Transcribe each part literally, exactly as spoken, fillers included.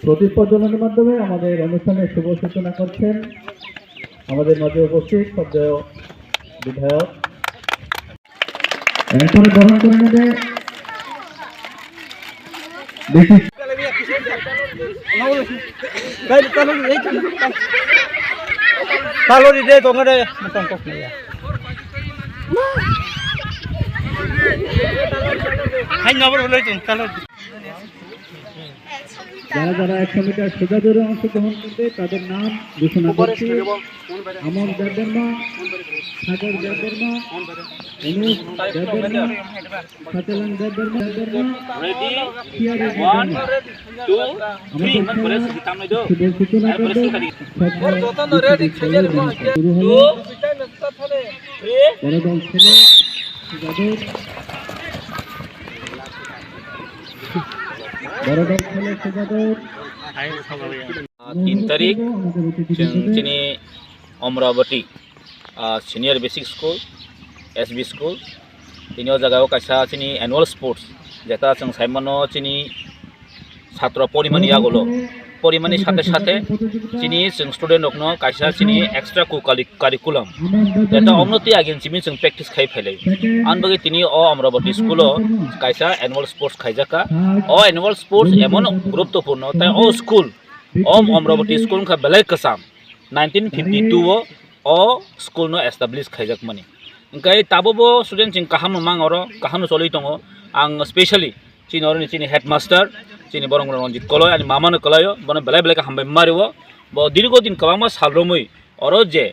প্রদীপ প্রজ্বলনের মাধ্যমে আমাদের অনুষ্ঠানের শুভ সূচনা করছেন আমাদের মাঝে উপস্থিত শ্রদ্ধেয় বিধায়ক। এরপরে বরণ করে নেবে বিশিষ্ট Kalori de, tongo de. Hai, nabor bolai tung, kalori. যারা যারা একশো মিটার সোজা দৌড়ে অংশগ্রহণ করবে, তাদের নাম ঘোষণা করছি। আমন দেববর্মা, সাগর দেববর্মা, অনুপ দেববর্মা, সাতেলাং দেববর্মা, দেববর্মা, Ready? থিয়ারি one, দেববর্মা। Two, three. শুভ সূচনা করবে। Two, three. বড় দল ছেলে, যাদব। বড় দল ছেলে, Yadav. Ah, tin tarik, chwng chini Amravati, ah, Senior Basic School, S B School, tini o jaga o kaisa chini annual sports, jeta chwng saimano chini satro porimani yagulo, porimani sathe sathe chini chwng student rokno kaisa chini extra curriculum, jeta omno twi agin simi chwng practice khai phailai. Ang bagwi tini o Amravati school o kaisa annual sports khaijak kha. O annual sports emon guruttopurno, tai o school, o Amravati school wngkha belai kwcham. Nineteen fifty two o o school no establish khaijak mani. Hwnkhe tabukbo student chwng kaham no mang oro, kaham no choli tongo. Ang specially chini oroni chini headmaster, chini borok Ranjit Koloi, ani mama no kwlaio, bono belai belai khe hambai ma rio. Bo dirgo din kwbangma sal romwi oro je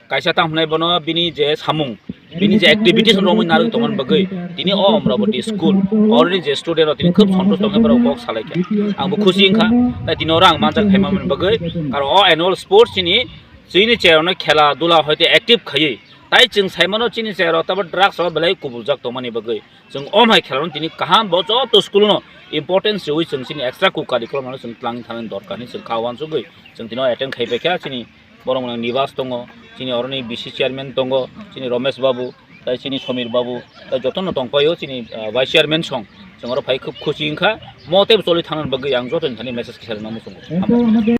kaisa tamo hwnai bono bini je samung, bini je activities romwi narwk tongmani bagwi tini o Amravati school oroni je student rok tini khub santosh tongwi borok kok salai kha. Ang bo khusi wngkha, tai tini oro ang manjak phaimani bagwi. Karon o annual sports chini chini cherokno khela dula hoite active khaiwi, tai chwng saimano chini cherok tabo drugs rok belai kubuljak tongmani bagwi. Chwng o hai khelano tini kaham bo joto school no importance riwi chwng chini extra curriculum no chwng twlang thani dorkar hinwi chwng kha uansugwi chwng tini attend khai paikha. Chini borok mwnang Nibas tongo, chini oroni B C chairman tongo, chini Romesh babu, tai chini Somir babu, tai jotono tongpaio chini, ah, vice chairman song. Chwng oro phai khub khusi wngkha, mo tei choli thangna bagwi ang joto thani message kisa rwna muchungo. Hambai.